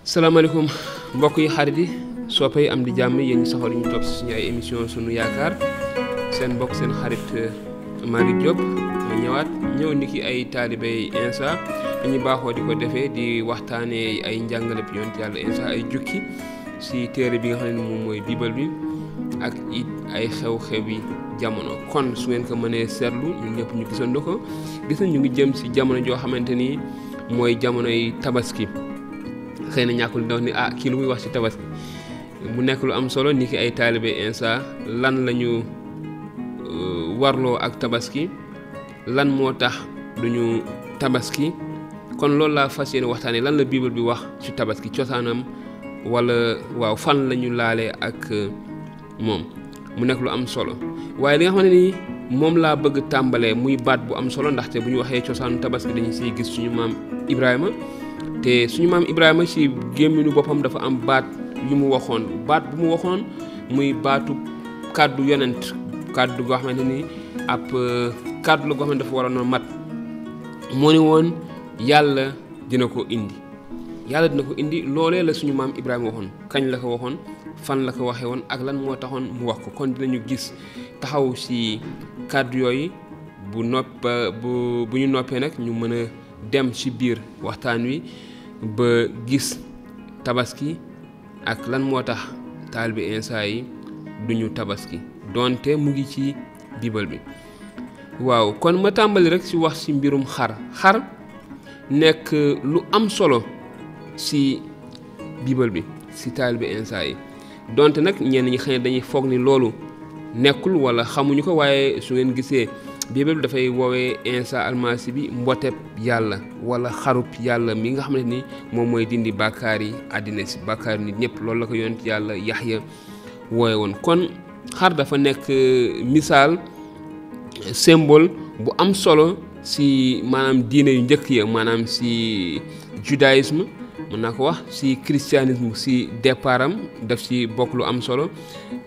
salaamaaleykum mbokk yi xarit yi soppe yi am di jàmm yéen ñi saxoon ñu topp si suñu ay émission sunu yaakaar seen mbokk seen xarit Malick Diop ma ñëw niki ay taalibey Insa ñu baaxoo di ko defee di waxtaanee ay njàngaleb yonent yàlla Insa ay jukki si téere bi nga xam ne moom mooy Bible bi ak it ay xew-xewi jamono. kon su ngeen ko mënee seetlu ñun ñëpp ñu gisandoo ko gis nañ ñu ngi jëm si jamono joo xamante ni mooy jamonoy tabaski. xëy na ñàkkul di wax ni kii lu muy wax ci tabaski mu nekk lu am solo ni ki ay taalibe Insa lan lañu warloo ak tabaski lan moo tax duñu tabaski kon loolu laa fas yéene waxtaanee lan la Bible bi wax ci tabaski cosaanam wala waaw fan lañu laalee ak moom mu nekk lu am solo waaye li nga xam ne ni moom laa bëgg tàmbalee muy baat bu am solo ndaxte bu ñu waxee cosaanu tabaski dañu siy gis suñu maam Ibrahima te suñu maam Ibrahima ci gémminu boppam dafa am baat yu mu waxoon baat bu mu waxoon muy baatu kàddu yonent kàddu goo xamante ni ab kàddu la goo xamante dafa waroon a mat moo ni woon yàlla dina ko indi loolee la suñu maam Ibrahima waxoon kañ la ko waxoon fan la ko waxee woon ak lan moo taxoon mu wax ko kon dinañu gis taxaw ci kàddu yooyu bu ñu noppee nag ñu mën a dem ci biir waxtaan wi ba gis tabaski ak lan moo tax taalibe Insa yi duñu tabaski donte mu ngi ci Bible bi waaw kon ma tàmbali rek ci wax ci mbirum xar nekk lu am solo ci Bible bi ci taalibe Insa yi donte nag ñenn ñi xëy dañuy foog ni loolu nekkul walla xamuñu ko waaye su ngeen gisee Bible bi dafay woowee Insa almasi bi mboteb yàlla wala xarub yàlla mi nga xamante ni moom mooy dindi bàkkaar yi àddina si bàkkaar nit ñëpp loolu la ko yonent yàlla Yaxya woowe woon kon xar dafa nekk misaal symbole bu am solo si maanaam diine yu njëkk ya maanaam si judaïsme mën naa ko wax si christianisme si départam daf si bokk lu am solo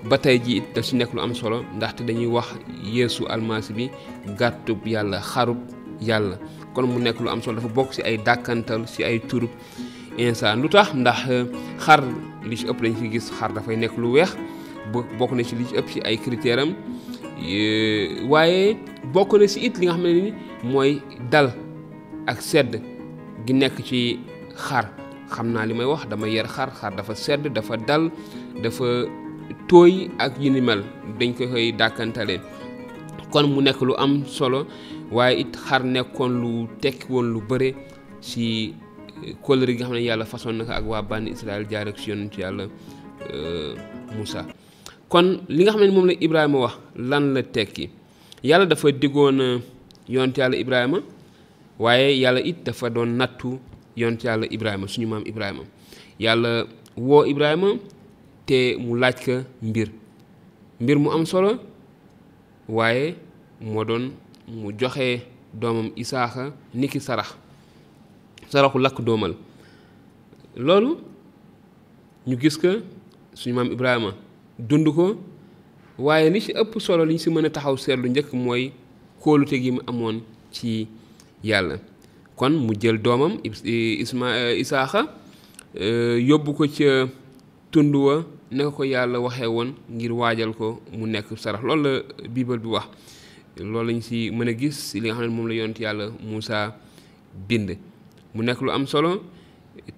ba tey ji it daf si nekk lu am solo ndaxte dañuy wax Yeesu almasi bi gàttub yàlla xarub yàlla kon mu nekk lu am solo dafa bokk si ay dàkkantal si ay turub Insa lu tax ndax xar li ci ëpp dañ fi gis xar dafay nekk lu weex bokk na ci li ci ëpp si ay critères am waaye bokk na si it li nga xam ne ni mooy dal ak sedd gi nekk ci xar xam naa li may wax dama yer xar dafa sedd dafa dal dafa tooy ak yu ni mel dañ koy dàkkantale kon mu nekk lu am solo waaye it xar nekkoon lu tekki woon lu bëre ci kóllëre gi nga xam ne yàlla façon na ko ak waa bànni Israël jaar ak ci yonent yàlla Moussa kon li nga xam ne moom la Ibrahima wax lan la tekki yàlla dafa diggoon yonent yàlla Ibrahima waaye yàlla it dafa doon nattu yonent yàlla Ibrahima suñu maam Ibrahima yàlla woo Ibrahima te mu laaj ko mbir mu am solo waaye moo doon mu joxe doomam Isaaxa niki saraxu lakk doomal loolu ñu gis ko suñu maam Ibrahima dund ko waaye li ci ëpp solo li ñu ci mën a taxaw seetlu njëkk mooy kóolute gi mu amoon ci yàlla kon mu jël doomam Isaaxa yóbbu ko ca tund wa naka ko yàlla waxee woon ngir waajal ko mu nekk sarax loolu la Bible bi wax loolu lañ ci mën a gis li nga xam ne moom la yonent yàlla Moussa bind mu nekk lu am solo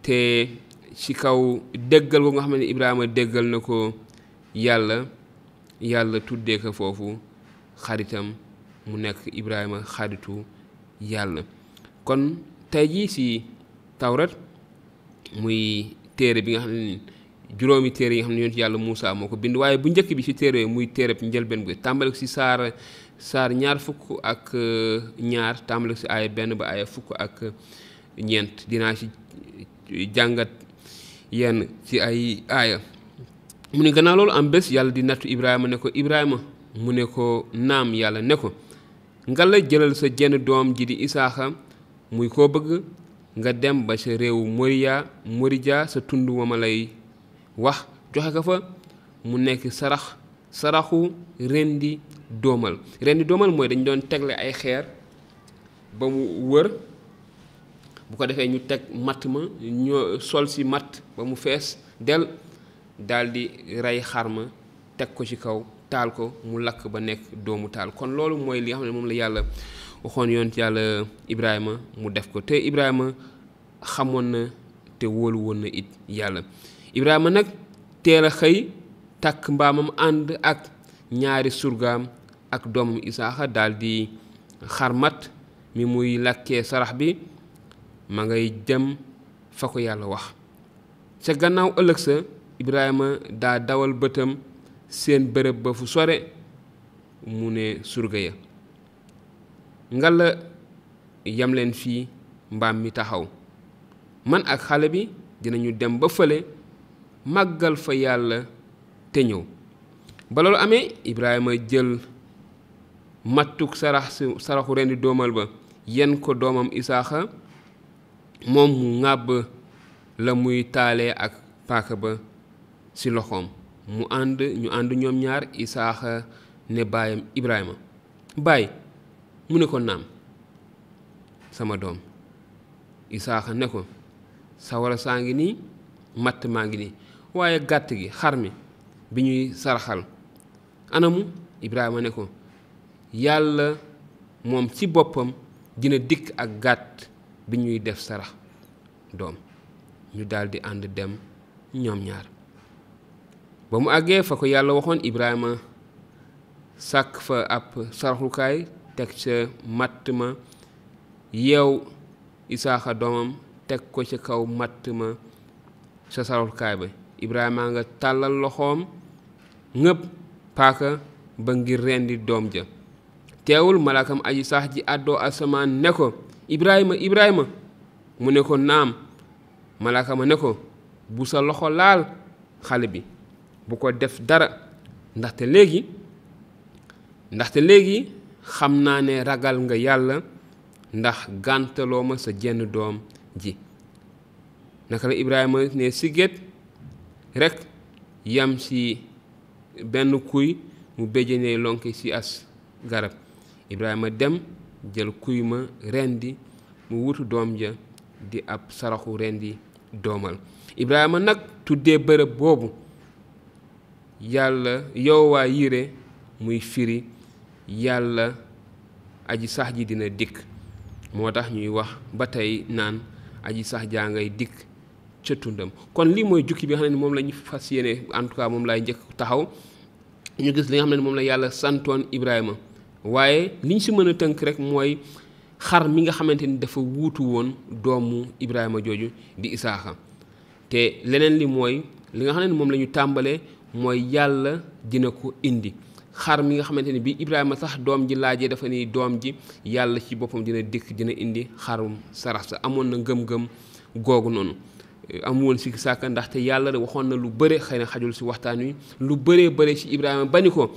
te ci kaw déggal ko nga xam ne Ibrahima déggal na ko yàlla tuddee ko foofu xaritam mu nekk Ibrahima xaritu yàlla kon tey jii ci Tawrat muy téere bi nga xam ne juróomi téere yi nga xam ne yonent yàlla Moussa moo ko bind waaye bu njëkk bi ci téere muy téere njëlbeen bi tàmbale ko ci saar ñaar fukk ak ñaar tàmbale ko ci aaya 1 ba aaya fukk ak ñeent dinaa ci jàngat yenn ci ay aaya mu ne gannaaw loolu am bés yàlla di nattu Ibrahima ne ko Ibrahima mu ne ko naam yàlla ne ko nga la jëlal sa jenn doom ji di Isaaxa muy koo bëgg nga dem ba sa réewu Moriya sa tund wa ma lay wax joxe ko fa mu nekk saraxu rendi doomal mooy dañ doon tegle ay xeer ba mu wër bu ko defee ñu teg matt ma ñoo sol si matt ba mu fees del daldi rey xar ma teg ko ci kaw taal ko mu lakk ba nekk doomu taal. kon loolu mooy li nga xam ne moom la yàlla waxoon yonent yàlla Ibrahima mu def ko te Ibrahima xamoon na te wóolu woon na it yàlla. Ibrahima nag teel a xëy takk mbaamam ànd ak ñaari surgaam ak doomam Isaaxa daldi xar matt mi muy lakkee sarax bi ma ngay dem fa ko yàlla wax. ca gannaaw ëllëg sa Ibrahima daa dawal bëtam seen bërëb ba fu sore mu ne surga ya ngalla yam leen fii mbaam mi taxaw man ak xale bi dinañu dem ba fële màggal fa yàlla te ñëw. ba loolu amee Ibrahima jël mattuk saraxu rendi doomal ba yen ko doomam Isaaxa moom mu ŋàbb la muy taalee ak paaka ba ci loxoom ñu ànd ñoom ñaar. Isaaxa ne baayam Ibrahima baay mu ne ko naam sama doom. Isaaxa ne ko sawara saa ngi nii matt maa ngi nii waaye gàtt gi xar mi bi ñuy saraxal anamu. Ibrahima ne ko yàlla moom ci boppam dina dikk ak gàtt bi ñuy def sarax doom. ñu daldi ànd dem ñoom ñaar. ba mu àggee fa ko yàlla waxoon Ibrahima sàkk fa ab saraxukaay teg ca matt ma yeew Isaaxa doomam teg ko ca kaw matt ma sa saraxukaay ba. Ibrahima nga tàllal loxoom ngëb paaka ba ngir rendi doom ja. teewul malaakam aji sax ji àddoo asamaan ne ko Ibrahima Ibrahima mu ne ko naam. malaaka ma ne ko bu sa loxo laal xale bi bu ko def dara ndaxte léegi xam naa ne ragal nga yàlla ndax gàntaloo ma sa jenn doom ji. naka la Ibrahima ne sigget rekk yam ci benn kuy mu béjjënee lonke ci as garab. Ibrahima dem jël kuy ma rendi mu wutu doom ja di ab saraxu rendi doomal. Ibrahima nag tuddee bërëb boobu yàlla Yahowaa Yire muy firi yàlla aji sax ji dina dikk. moo tax ñuy wax ba tey naan aji sax jaa ngay dikk ca tundam. kon lii mooy jukki bi nga xam ne moom la ñu fas yéene en tout cas moom laay njëkk taxaw ñu gis li nga xam ne moom la yàlla santoon Ibrahima. waaye li ñu si mën a tënk rek mooy xar mi nga xamante ni dafa wuutu woon doomu Ibrahima jooju di Isaaxa. te leneen li mooy li nga xam ne moom la ñu tàmbalee mooy yàlla dina ko indi. xar mi nga xamante ni bi Ibrahima sax doom ji laajee dafa ni doom ji yàlla ci boppam dina dikk dina indi xarum sarax sa. amoon na ngëm-ngëm googu noonu amu woon sikki sàkka ndaxte yàlla waxoon na lu bëre xëy na xajul si waxtaan wi lu bëree bëre ci Ibrahima ba ni ko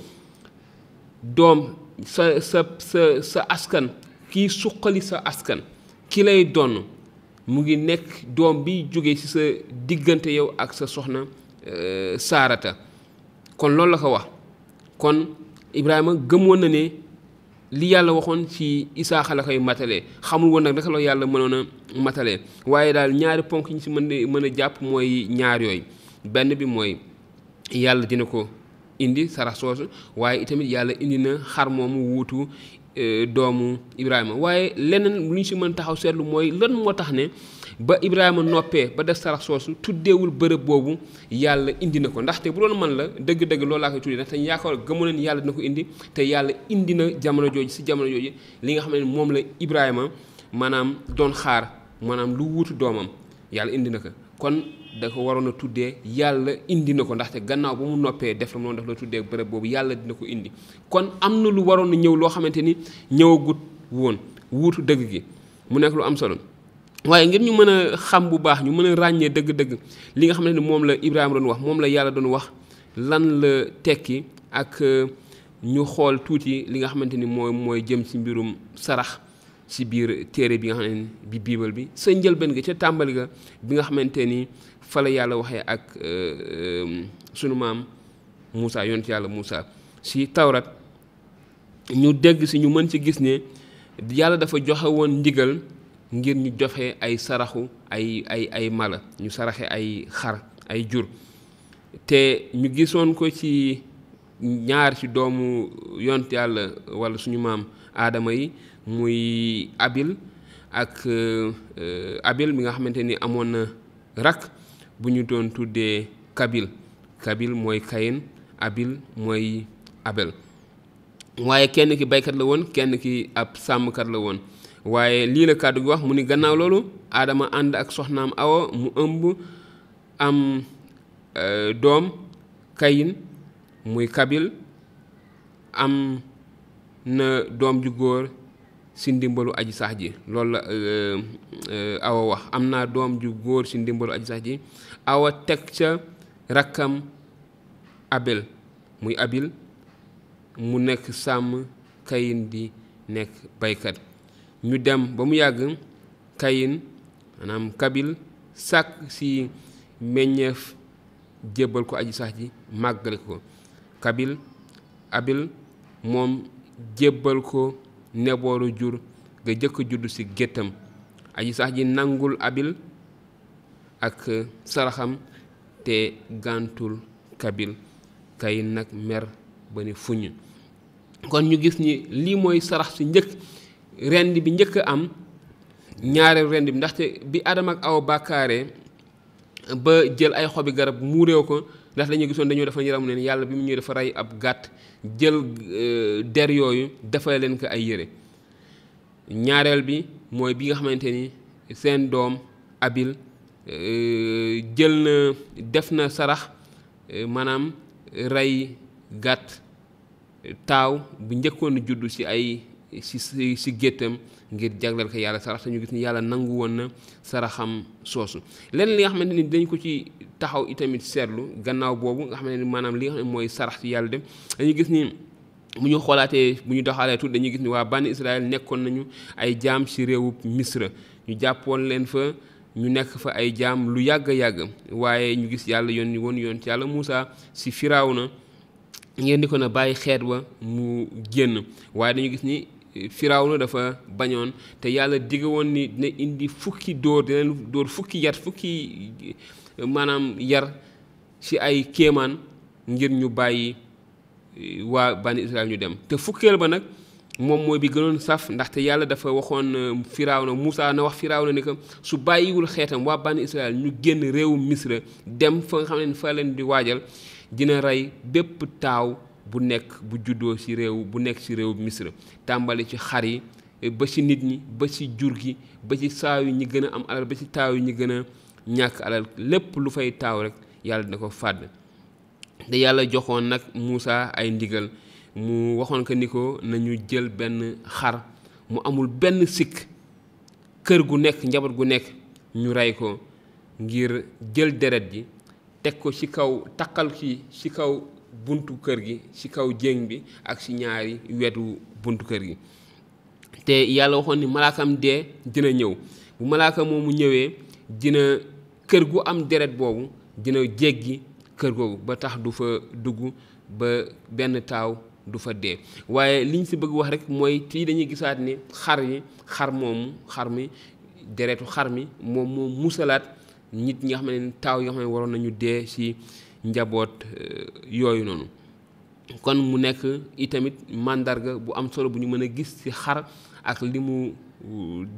doom sa askan kii suqali sa askan ki lay donn mu ngi nekk doom bi jóge ci sa diggante yow ak sa soxna Saarata. kon loolu la ko wax. kon Ibrahima gëmoon na ne li yàlla waxoon ci Isaaxa la koy matalee xamul woon nag naka la yàlla mënoon a matalee. waaye daal ñaari ponk yi ñu ci mën a jàpp mooy ñaar yooyu. benn bi mooy yàlla dina ko indi sarax soosu waaye itamit yàlla indi na xar moomu wuutu doomu Ibrahima. waaye leneen lu ñu ci mën taxaw seetlu mooy lan moo tax ne ba Ibrahima noppee ba def sarax soosu tuddeewul bërëb boobu yàlla indi na ko. ndaxte bu doon man la dëgg-dëgg loolu laa koy tuddee ndaxte yaakaar gëmu leen yàlla dina ko indi te yàlla indi na jamono jooju si jamono jooju li nga xam ne moom la Ibrahima maanaam doon xaar maanaam lu wuutu doomam yàlla indi na ko. kon da ko waroon a tuddee yàlla indi na ko ndaxte gannaaw ba mu noppee def la noonu daf la tuddee bërëb boobu yàlla dina ko indi. kon am na lu waroon a ñëw loo xamante ni ñëwagut woon wuutu dëgg gi mu nekk lu am solo. waaye ngir ñu mën a xam bu baax ñu mën a ràññee dëgg-dëgg li nga xam ne moom la Ibrahima doon wax moom la yàlla doon wax lan la tekki ak ñu xool tuuti li nga xamante ni mooy jëm ci mbirum sarax ci biir téere bi nga xam ne bi biibal bi sa njëlbeen ga ca tàmbali ga bi nga xamante ni fa la yàlla waxee ak sunu maam Moussa yonent yàlla Moussa ci tawrat ñu dégg ci ñu mën ci gis ne yàlla dafa joxe woon ndigal ngir ñu joxe ay saraxu ay mala, ñu saraxe ay xar ay jur. te ñu gisoon ko ci ñaar ci doomu yont yàlla wala suñu maam aadama yi, muy abil ak abil mi nga xamante ni amoon na rak bu ñu doon tuddee kabil mooy kayin, abil mooy abel. waaye kenn ki baykat la woon, kenn ki ab sàmmkat la woon. waaye lii la kàddu gi wax, mu ni gannaaw loolu aadama ànd ak soxnaam awa mu ëmb am doom kayin muy kabil, am na doom ju góor si ndimbalu aji sax ji. loolu la awa wax, am naa doom ju góor si ndimbalu aji sax ji. awa teg ca rakkam abel muy abil mu nekk sàmm, kayin di nekk baykat. ñu dem ba mu yàgg kayin maanaam kabil sàkk si meññeef jébbal ko aji sax ji, màggale ko. abil moom jébbal ko nebooru jur nga jëkk judd ci géttam. aji sax ji nangul abil ak saraxam te gàntul kayin nag mer ba ni fuñ. kon ñu gis ni lii mooy sarax si njëkk, rend bi njëkk am, ñaareel rend bi ndaxte bi Adama ak Awa bàkkaaree ba jël ay xobi garab muuréew ko, ndax dañu gisoon dañoo dafa yaramu neen, yàlla bi mu ñëwee dafa rey ab gàtt jël der yooyu defal leen ko ay yére. ñaareel bi mooy bi nga xamante ni seen doom abil def na sarax, maanaam rey gàtt taaw bu njëkkoon juddu ci ay ci géttam ngir jagleel ko yàlla sarax. te ñu gis ni yàlla nangu woon na saraxam soosu. leneen li nga xamante ni dañ ko ci taxaw itamit seetlu gannaaw boobu nga xamante ni maanaam li nga xam ne mooy sarax ci yàlla dem, dañuy gis ni bu ñu xoolaatee bu ñu doxalee tuuti dañuy gis ni waa bani Israël nekkoon nañu ay jaam ci réewu Misra. ñu jàppoon leen fa, ñu nekk fa ay jaam lu yàgg waaye ñu gis yàlla yónni woon ci yàlla Muusa ci Firawna ngeen di ko na bàyyi xeet wa mu génn. waaye dañu gis ni Firawna dafa bañoon, te yàlla digg woon ni dina indi fukki fukki maanaam yar ci ay kéemaan ngir ñu bàyyi waa bani Israël ñu dem. te fukkeel ba nag moom mooy bi gënoon saf, ndaxte yàlla dafa waxoon Firawna, Muusa na wax Firawna ni ko su bàyyiwul xeetam waa bani Israël ñu génn réewu Misra dem fa nga xam ne fa leen di waajal, dina rey bépp taaw bu nekk bu juddoo ci bu nekk ci réewu Misra, tàmbali ci xar yi ba ci nit ñi ba ci jur gi ba ci saaw yi ñi gën a am alal ba ci taaw yi ñi gën a ñàkk alal, lépp lu fay taaw rek yàlla dina ko fàdd. te yàlla joxoon nag Muusa ay ndigal, mu waxoon ko ni ko nañu jël benn xar mu amul benn sikk, kër gu nekk njaboot gu nekk ñu rey ko, ngir jël deret ji teg ko ci kaw, takkal ci kaw buntu kër gi, ci kaw jéng bi ak ci ñaari wetu buntu kër gi. te yàlla waxoon ni malaakam dee dina ñëw, bu malaaka moomu ñëwee dina kër gu am deret boobu dina jéggi kër googu ba tax du fa dugg, ba benn taaw du fa dee. waaye liñ ci bëgg wax rek mooy fii dañuy gisaat ni xar mi deretu xar mi moom moo musalaat nit ñi nga xam ne taaw yoo xam ne waroon nañu dee ci njaboot yooyu noonu. kon mu nekk itamit màndarga bu am solo bu ñu mën a gis ci xar ak li mu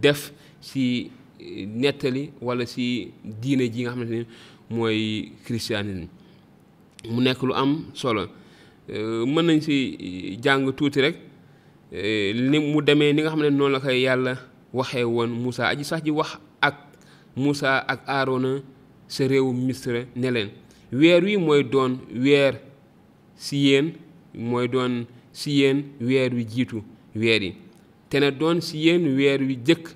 def ci nettali walla ci diine ji nga xamante ne mooy christianisme. mu nekk lu am solo. mën nañ ci jàng tuuti rek ni mu demee ni nga xam ne noonu la koy yàlla waxee woon Muusa. aji sax ji wax ak Muusa ak Aarona sa réewu Misra ne leen, weer wi mooy doon weer ci yéen, weer wi jiitu weer yi, te na doon ci yéen weer wi jëkk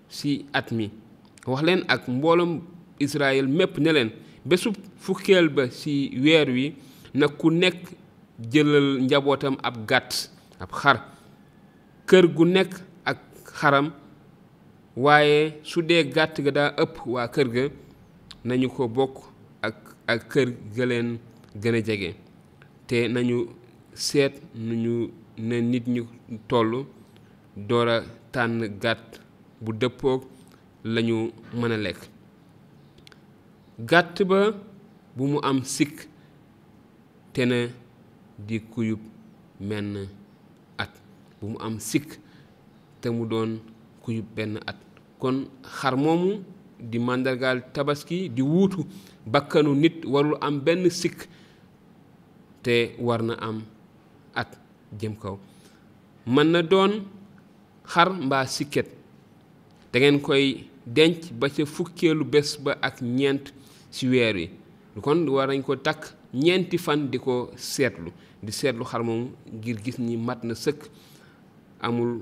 ci at mi. wax leen ak mbooloom Israël mépp ne leen, bésub fukkeel ba ci weer wi na ku nekk jëlal njabootam ab gàtt, ab xar, kër gu nekk ak xaram, waaye su dee gàtt ga daa ëpp waa kër ga nañu ko bokk ak kër ga leen gën a jege, te nañu seet nu nit ñu toll door a tànn gàtt bu dëppook lañu mën a lekk. gàtt ba bu mu am sikk te na di kuyub menn at, bu mu am sikk te mu doon kuyub benn at. kon xar moomu di màndargaal tabaski di wuutu bakkanu nit warul am benn sikk te war na am at jëm kaw. mën na doon xar mbaa sikket, da ngeen koy denc ba ca fukkeelu bés ba ak ñeent ci weer wi. kon war nañ ko takk ñeenti fan di ko seetlu xar moomu ngir gis ni mat na sëkk, amul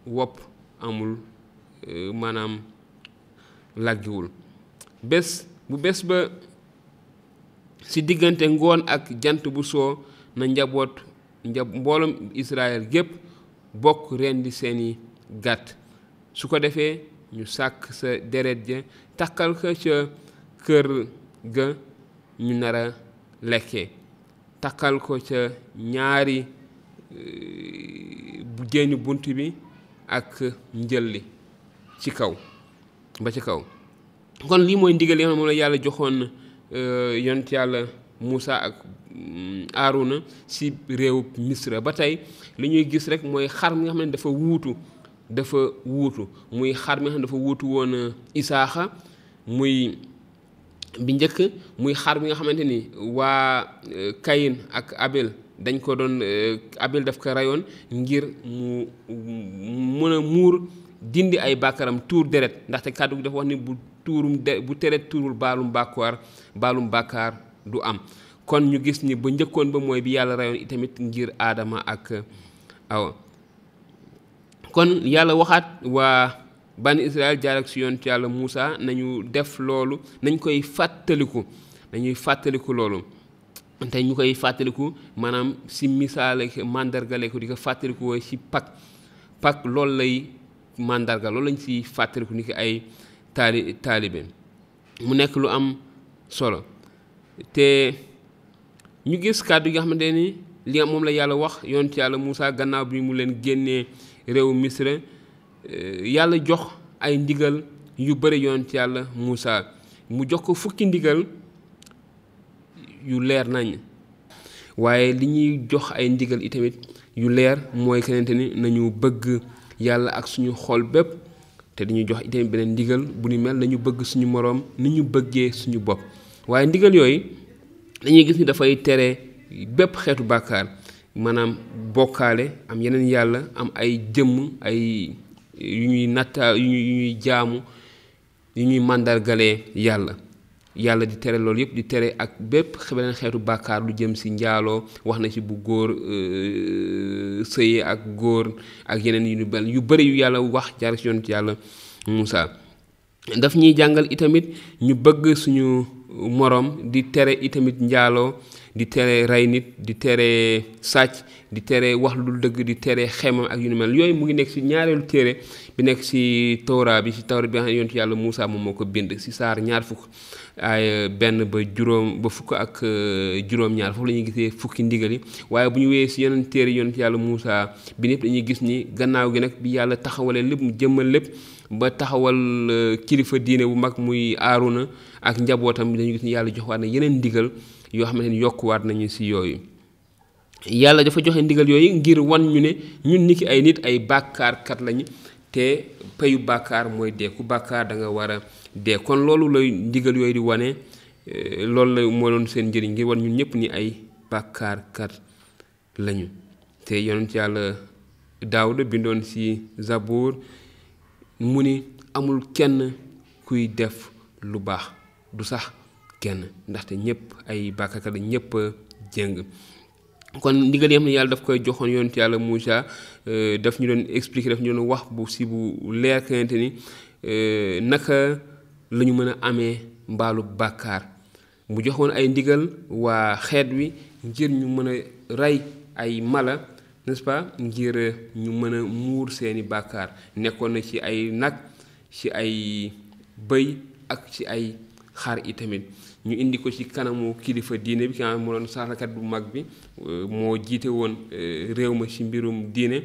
wopp, amul maanaam làggiwul. bu bés ba ci diggante ngoon ak jant bu soo na mbooloom Israël gépp bokk rendi seeni gàtt. su ko defee ñu sàkk sa deret ja takkal ko ca kër ga ñu nar a lekkee, takkal ko ca ñaari jéeni bunt bi ak njëlli ci kaw ba ci kaw. kon lii mooy ndigal yi nga xam ne moom la yàlla joxoon yonent yàlla Muusa ak Aaruna ci réew Misra. ba tey li ñuy gis rek mooy xar mi nga xam ne dafa wuutu muy xar mi nga xam ne dafa wuutu woon Isaaxa, muy bi njëkk, muy xar mi nga xamante ni waa Kayin ak Abel dañ ko doon Abel daf ko rayoon ngir mu mën a muur dindi ay bàkkaaram, tuur deret, ndaxte kàddu gi dafa wax ni bu deret tuurul baalum bàkkaar du am. kon ñu gis ni ba njëkkoon ba mooy bi yàlla rayoon itamit ngir Aadama ak Awa. kon yàlla waxaat waa bani Israël jaar ak si yonent yàlla Muusa nañu def loolu, nañ koy fàttaliku, nañuy fàttaliku loolu. te ñu koy fàttaliku maanaam si misaale màndargale ko di ko fàttaliku wooy si Pâques loolu lay màndarga, loolu lañ si fàttaliku ni ki ay taalibe. mu nekk lu am solo. te ñu gis kàddu yi nga xamante ni li moom la yàlla wax yonent yàlla Muusa gannaaw bi mu leen génnee réew Misra. yàlla jox ay ndigal yu bëri yonent yàlla Muusa, mu jox ko fukki ndigal yu leer nañ. waaye li ñuy jox ay ndigal itamit yu leer mooy kenente ni nañu bëgg yàlla ak suñu xol bépp, te dañuy jox itamit beneen ndigal bu ni mel nañu bëgg suñu moroom ni ñu bëggee suñu bopp. waaye ndigal yooyu dañuy gis ni dafay tere bépp xeetu bàkkaar, maanaam bokkaale, am yeneen yàlla, am ay jëmm, ay yu ñuy jaamu, yu ñuy màndargalee yàlla di tere loolu yëpp, di tere ak bépp beneen xeetu bàkkaar lu jëm ci njaaloo, wax na ci bu góor sëye ak góor ak yeneen yu bëri yu yàlla wax jaar ci yonent yàlla Muusa. daf ñuy jàngal itamit ñu bëgg suñu moroom, di tere itamit njaaloo, di tere rey nit, di tere sàcc, di tere wax lu dëgg, di tere xemam ak yu ni mel. yooyu mu ngi nekk ci ñaareelu téere bi nekk ci Tawra bi nga xam ne yonent yàlla Muusa moom moo ko bind, ci saar 20 ay 1 ba fukk ak juróom-ñaar. foofu la ñuy gisee fukki ndigal yi. waaye bu ñu wéyee ci yeneen téere yonent yàlla Muusa bi ñëpp dañuy gis ni gannaaw gi nag bi yàlla taxawalee lépp mu jëmmal lépp ba taxawal kilifa diine bu mag muy Aaruna ak njabootam, dañuy gis ni yàlla joxwaat na yeneen ndigal yoo xamante ni yokkuwaat nañu ci yooyu. yàlla dafa joxe ndigal yooyu ngir wan ñu ne ñun niki ay nit ay bàkkaarkat lañu, te payu bàkkaar mooy dee. ku bàkkaar da nga war a dee. kon loolu lay ndigal yooyu di wane, loolu la moo doon seen njëriñ ngir wan ñun ñëpp ni ay bàkkaarkat lañu. te yonent yàlla Daawuda bindoon ci Zabuur mu ni amul kenn kuy def lu baax, du sax kenn, ndaxte ñëpp ay bàkkaarkat la, ñëpp jéng. kon ndigal yi xam ne yàlla daf koy joxoon yonent yàlla Muusa, daf ñu doon expliquer, daf ñu doon wax bu leer kenente ni naka la ñu mën a amee mbaalu bàkkaar. mu joxoon ay ndigal waa xeet wi ngir ñu mën a rey ay mala, n'est-ce pas, ngir ñu mën a muur seeni bàkkaar. nekkoon na ci ay nag, ci ay bëy ak ci ay xar itamit. ñu indi ko ci kanamu kilifa diine bi ki nga xam ne moo doon sarakat bu mag bi, moo jiite woon réew ma ci mbirum diine.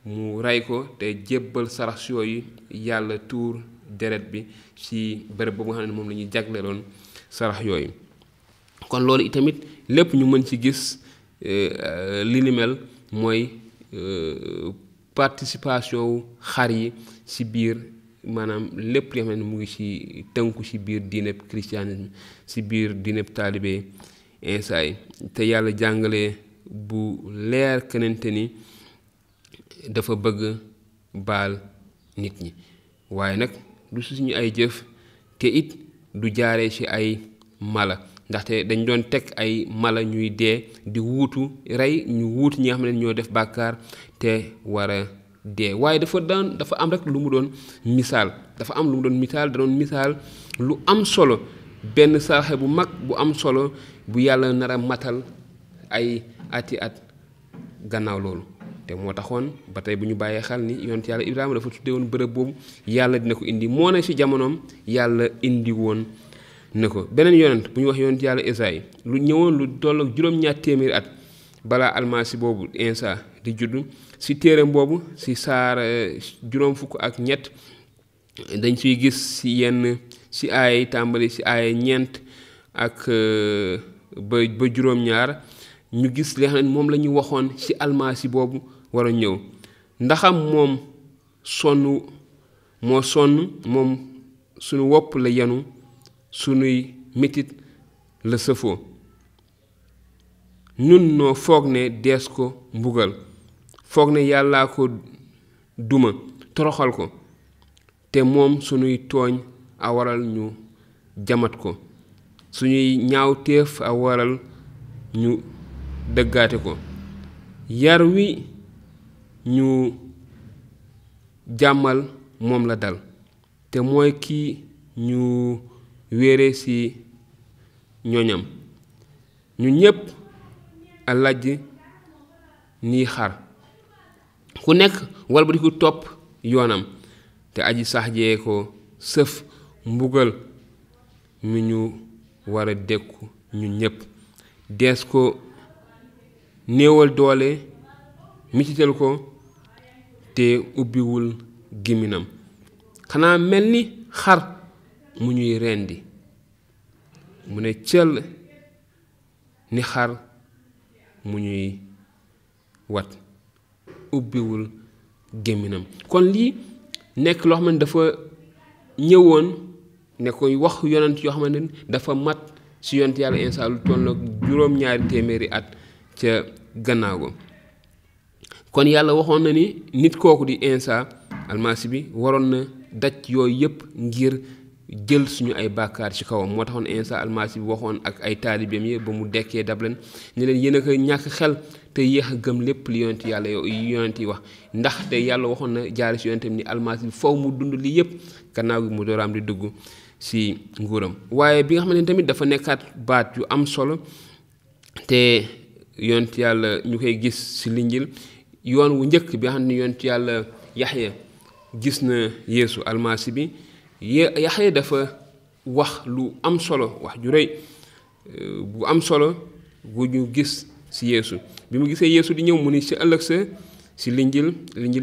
mu rey ko te jébbal sarax yooyu yàlla tuur deret bi ci bërëb boobu nga xam ne moom la ñuy jagleeloon sarax yooyu. kon loolu itamit lépp ñu mën ci gis li ni mel mooy participation wu xar yi ci biir maanaam lépp li nga xam ne mu ngi ci tënku ci biir diineb christianisme ci biir diineb taalibe Iisaa yi te yàlla jàngale bu leer kenente ni dafa bëgg baal nit ñi waaye nag du suñu ay jëf te it du jaaree ci ay mala ndaxte dañ doon teg ay mala ñuy dee di wuutu rey ñu wuutu ñi nga xam ne ñoo def bàkkaar te war a dee waaye dafa am rek lu mu doon misaal da doon misaal lu am solo benn saraxe bu mag bu am solo bu yàlla nar a matal ay ati at gannaaw loolu te moo taxoon ba tey bu ñu bàyyee xel ni yonent yàlla Ibrahima dafa tuddee woon bërëb boobu yàlla dina ko indi moo ne ci jamonoom yàlla indi woon ne ko beneen yonent bu ñu wax yonent yàlla Esayi lu ñëwoon lu toll ak juróom-ñaar téeméeri at balaa almasi boobu Iisaa di juddu ci téereem boobu ci saar juróom fukk ak ñett dañ ciy gis ci yenn ci aaya tàmbali ci aaya ñeent ak ba juróom-ñaar ñu gis li nga xam ne moom la ñu waxoon ci almasi boobu war a ñëw ndaxam moom moo sonn moom sunu wopp la yenu sunuy metit la sëfoo nun noo foog ne dees ko mbugal foog ne yàllaa ko duma toroxal ko te moom sunuy tooñ a waral ñu jamat ko suñuy ñaawteef a waral ñu dëggaate ko yar wi ñu jàmmal moom la dal te mooy kii ñu wéere ci ñoñam ñu ñépp a lajj ni xar ku nekk walbatiku topp yoonam te aji sax jee ko sëf mbugal mi ñu war a dékku ñun ñépp dees ko néewal doole mitital ko te ubbiwul gémminam xanaa mel ni xar mu ñuy rendi mu ne cëll ni xar mu ñuy wat ubbiwul gémminam kon lii nekk loo xam ne dafa ñëwoon ne koy wax yonent yoo xamante ne dafa mat ci yonent yàlla Iisaa lu toll ak juróom-ñaari téeméeri at ca gannaaw go kon yàlla waxoon na ni nit kooku di Iisaa almasi bi waroon na daj yooyu yépp ngir jël suñu ay bàkkaar ci kawam moo taxoon Iisaa almasi bi waxoon ak ay taalibeem yi ba mu dekkee dab leen ni leen yéen a ko ñàkk xel te yéex a gëm lépp li yonent yàlla yonent yi wax ndax te yàlla waxoon na jaari ci yonentam ni almasi bi faw mu dund lii yépp gannaaw gi mu dooraam di dugg ci nguuram waaye bi nga xamante ne tamit dafa nekkaat baat yu am solo te yonent yàlla ñu koy gis ci linjil yoon wu njëkk bi nga xam ne yonent yàlla Yaxya gis na Yeesu almasi bi Yaxya dafa wax lu am solo wax ju rëy bu am solo gu ñu gis ci Yeesu bi mu gisee Yeesu di ñëw mu ni ci ëllëg sa ci linjil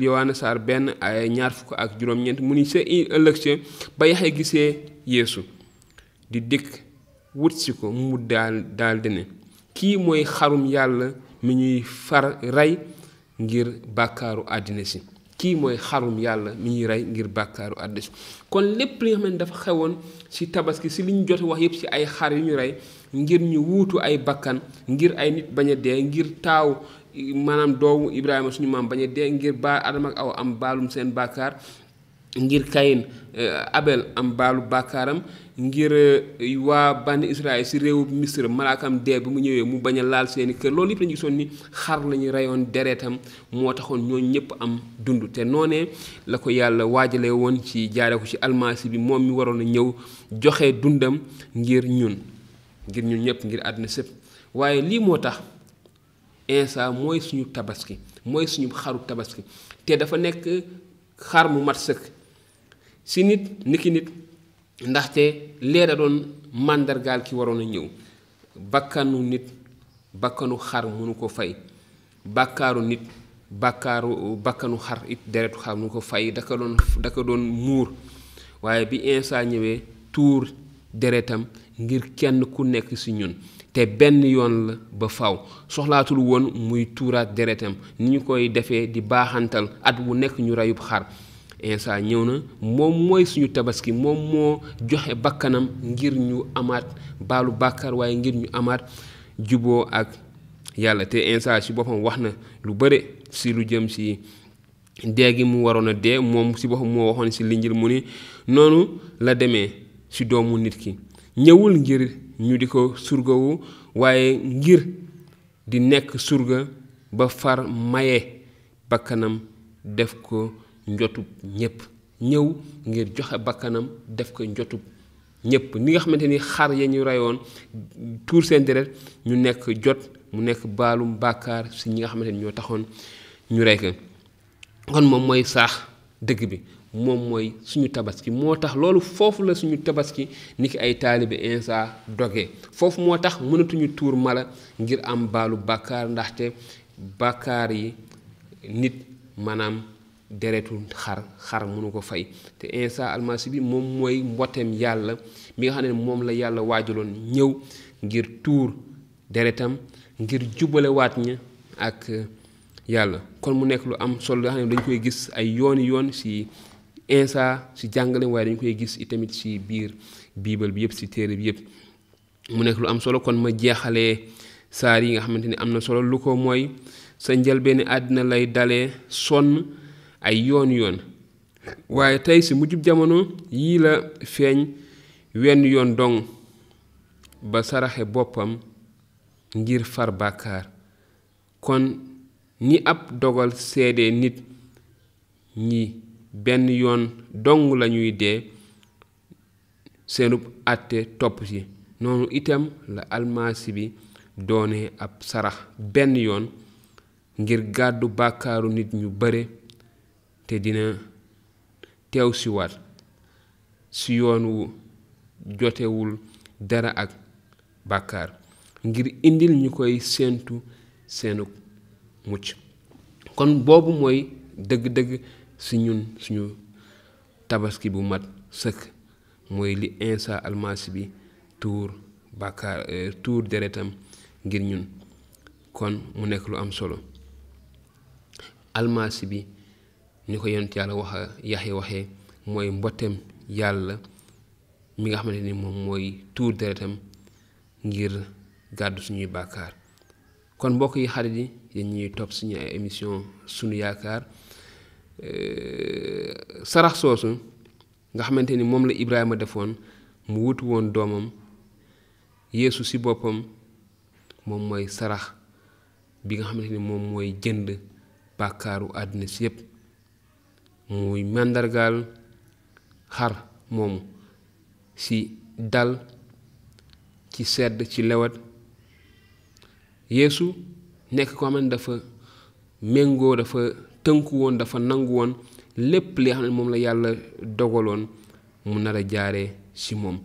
Yowaana saar 1 ay 24 mu ni sa ëllëg sa ba Yaxya gisee Yeesu di dikk wut si ko mu daal dene kii mooy xarum yàlla mi ñuy far rey ngir bàkkaaru àddina si kii mooy xarum yàlla mi ñuy rey ngir bàkkaaru àddina si kon lépp li nga xam ne dafa xewoon ci tabaski ci li ñu jot wax yépp ci ay xar yu ñu rey ngir ñu wuutu ay bakkan ngir ay nit bañ a dee ngir taaw maanaam doomu Ibrahima suñu maam bañ a dee ngir Adama ak Awa am baalum seen bàkkaar ngir Kayin Abel am baalu bàkkaaram ngir waa bànni Israël ci réewu Misra malaakam dee bi mu ñëwee mu bañ a laal seeni kër loolu yëpp lañu gisoon ni xar lañu reyoon deretam moo taxoon ñooñu ñëpp am dund te noonee la ko yàlla waajale woon ci jaare ko ci almasi bi moom mi waroon a ñëw joxe dundam ngir ñun ñëpp ngir àddina sépp waaye lii moo tax Iisaa mooy suñu tabaski mooy suñu xaru tabaski te dafa nekk xar mu mat sëkk ci niki nit ndaxte lee da doon màndargaal ki waroon a ñëw bakkanu nit bakkanu xar mënu ko fay bakkaaru nit bakkanu xar it deretu xar mënu ko fay da ko doon muur waaye bi Insa ñëwee tuur deretam ngir kenn ku nekk ci ñun te benn yoon la ba faw soxlaatul woon muy tuuraat deretam ni ñu koy defee di baaxantal at wu nekk ñu reyub xar. Insa ñëw na moom mooy suñu tabaski moom moo joxe bakkanam ngir ñu amaat baalu bàkkaar waaye ngir ñu amaat juboo ak yàlla. te Insa ci boppam wax na lu bare ci lu jëm ci dee gi mu waroon a dee moom ci boppam moo waxoon ci Linjiil mu ni noonu la demee ci doomu nit ki ñëwul ngir ñu di ko surgawu waaye ngir di nekk surga ba far maye bakkanam def ko njotub ñépp. ñëw ngir joxe bakkanam def ko njotub ñépp ni nga xamante ni xar ya ñu reyoon tuur seen deret ñu nekk jot mu nekk baalum bàkkaar ci ñi nga xamante ni ñoo taxoon ñu rey ko. kon moom mooy saax dëgg bi moom mooy suñu tabaski moo tax loolu foofu la suñu tabaski ni ki ay taalibe Insa dogee foofu moo tax mënatuñu tuur mala ngir am baalu bàkkaar ndaxte bàkkaar yi nit maanaam deretu xar mënu ko fay. te Insa almasi bi moom mooy mboteem yàlla mi nga xam ne moom la yàlla waajaloon ñëw ngir tuur deretam ngir jubalewaat ña ak yàlla. kon mu nekk lu am solo nga xam ne dañ koy gis ay yooni yoon ci Insa ci jàngale waaye dañ koy gis itamit ci biir biibal bi yëpp ci téere bi yëpp mu nekk lu am solo. kon ma jeexalee saar yi nga xamante ni am na solo lu ko mooy sa njëlbeeni àddina lay dalee sonn ay yoon waaye tey ci mujjub jamono yii la feeñ wenn yoon dong ba saraxe boppam ngir far bàkkaar. kon ni ab dogal seede nit ñi benn yoon dong lañuy dee seenub àtte topp ci noonu itam la almasi bi doone ab sarax benn yoon ngir gàddu bàkkaaru nit ñu bare te dina teew si waat si yoon wu jotewul dara ak bàkkaar ngir indil ñu koy séentu seenug mucc. kon boobu mooy dëgg-dëgg si ñun suñu tabaski bu mat sëkk mooy li Insa almasi bi tuur bàkkaar tuur deretam ngir ñun. kon mu nekk lu am solo almasi bi ni ko yonent yàlla Yaxya waxee mooy mbotteem yàlla mi nga xamante ni moom mooy tuur deretam ngir gàddu suñuy bàkkaar. kon mbokk yi xarit yi yéen ñuy topp suñu ay émission sunu yaakaar sarax soosu nga xamante ni moom la Ibrahima defoon mu wutu woon doomam Yeesu ci boppam moom mooy sarax bi nga xamante ni moom mooy jënd bàkkaaru àddina si yépp muy màndargaal xar moomu ci dal ci sedd ci lewat. Yeesu nekk ko xam ne dafa méngoo dafa tënku woon dafa nangu woon lépp li xam ne moom la yàlla dogaloon mu nar a jaaree ci moom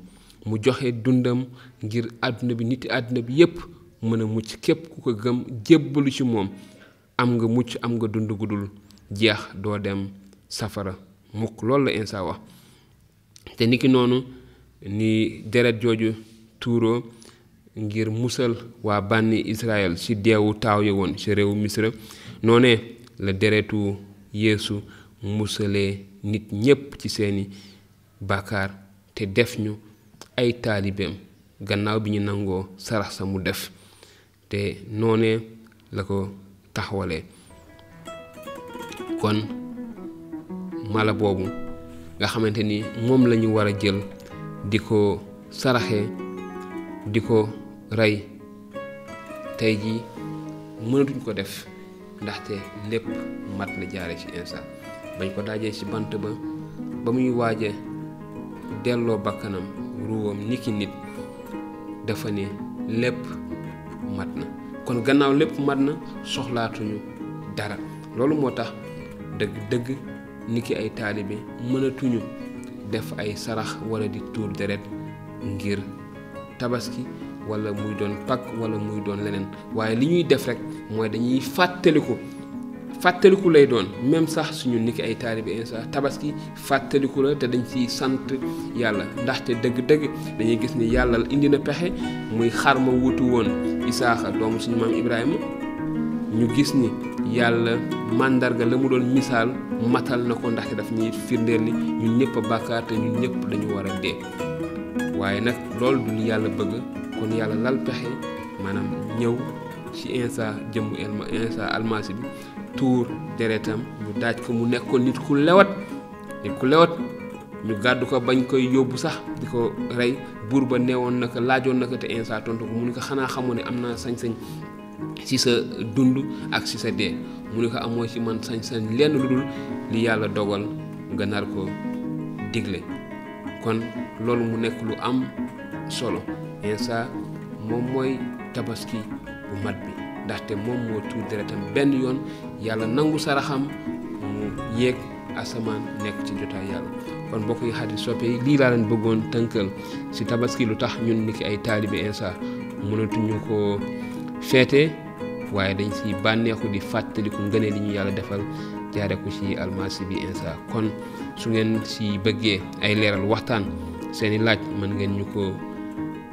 mu joxe dundam ngir àdduna bi niti àdduna bi yépp mën a mucc képp ku ko gëm jébbalu ci moom am nga mucc am nga dund gudul jeex doo dem safara mukk. loolu la Insa wax. te niki noonu ni deret jooju tuuroo ngir musal waa bànni Israël ci deewu taaw ya woon ci réewu Misra noonee la deretu Yeesu musalee nit ñépp ci seeni bàkkaar te def ñu ay taalibeem gannaaw bi ñu nangoo sarax sa mu def te noonee la ko taxawalee. kon mala boobu nga xamante ni moom la ñu war a jël di ko saraxe di ko rey tey jii mënatuñ ko def ndaxte lépp mat na jaare ci Insa bañ ko daajee ci bant ba muy waaje delloo bakkanam ruwam niki nit dafa ne lépp mat na. kon gannaaw lépp mat na soxlaatuñu dara. loolu moo tax dëgg niki ay taalibe mënatuñu def ay sarax wala di tuur deret ngir tabaski wala muy doon Pâques wala muy doon leneen waaye li ñuy def rek mooy dañuy fàttaliku lay doon même sax suñu niki ay taalibe Insa tabaski fàttaliku la te dañ ciy sant yàlla ndaxte dëgg-dëgg dañuy gis ni yàlla indi na pexe muy xar ma wutu woon Isaaxa doomu suñu maam Ibrahima ñu gis ni yàlla màndarga la mu doon misaal matal na ko ndaxte daf ñuy firndeel ni ñun ñëpp a bàkkaar te ñun ñëpp dañu war a dee waaye nag loolu du li yàlla bëgg kon yàlla lal pexe maanaam ñëw ci Insa jëmm Insa almasi bi tuur deretam ñu daaj ko mu nekkoon nit ku lewat ñu gàddu ko bañ koy yóbbu sax di ko rey buur ba neewoon naka laajoon naka te Insa tontu ko mu ne ko xanaa xamoo ne am naa sañ-sañ ci sa dund ak ci sa dee mu ne ko amoo ci man sañ-sañ lenn lu dul li yàlla dogal nga nar ko digle kon loolu mu nekk lu am solo Insa moom mooy tabaski bu mat bi ndaxte moom moo tuur deretam benn yoon yàlla nangu saraxam mu yéeg asamaan nekk ci jotaay yàlla kon mbokk yi xarit soppe yi lii laa leen bëggoon tënkal ci tabaski lu tax ñun niki ay taalibe Insa mënatuñu ko feete waaye dañ ci bànneexu di fàttaliku ngëneel li ñu yàlla defal jaare ko ci almasi bi Insa kon su ngeen ci bëggee ay leeral waxtaan seeni laaj mën ngeen ñu ko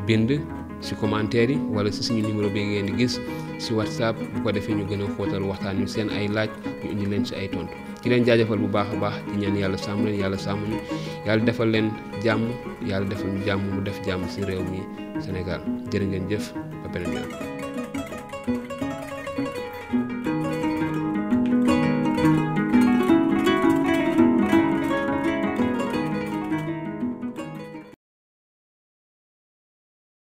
bind ci commentaire yi wala ci suñu numéro bi ngeen di gis ci WhatsApp bu ko defee ñu gën a xóotal waxtaan ñu seen ay laaj ñu indi leen ci ay tontu ki leen jaajëfal bu baax a baax di ñaan yàlla sàmm leen yàlla sàmm ñu yàlla defal leen jàmm yàlla defal ñu jàmm mu def jàmm ci réew mi Sénégal jërë ngeen jëf ba beneen yoon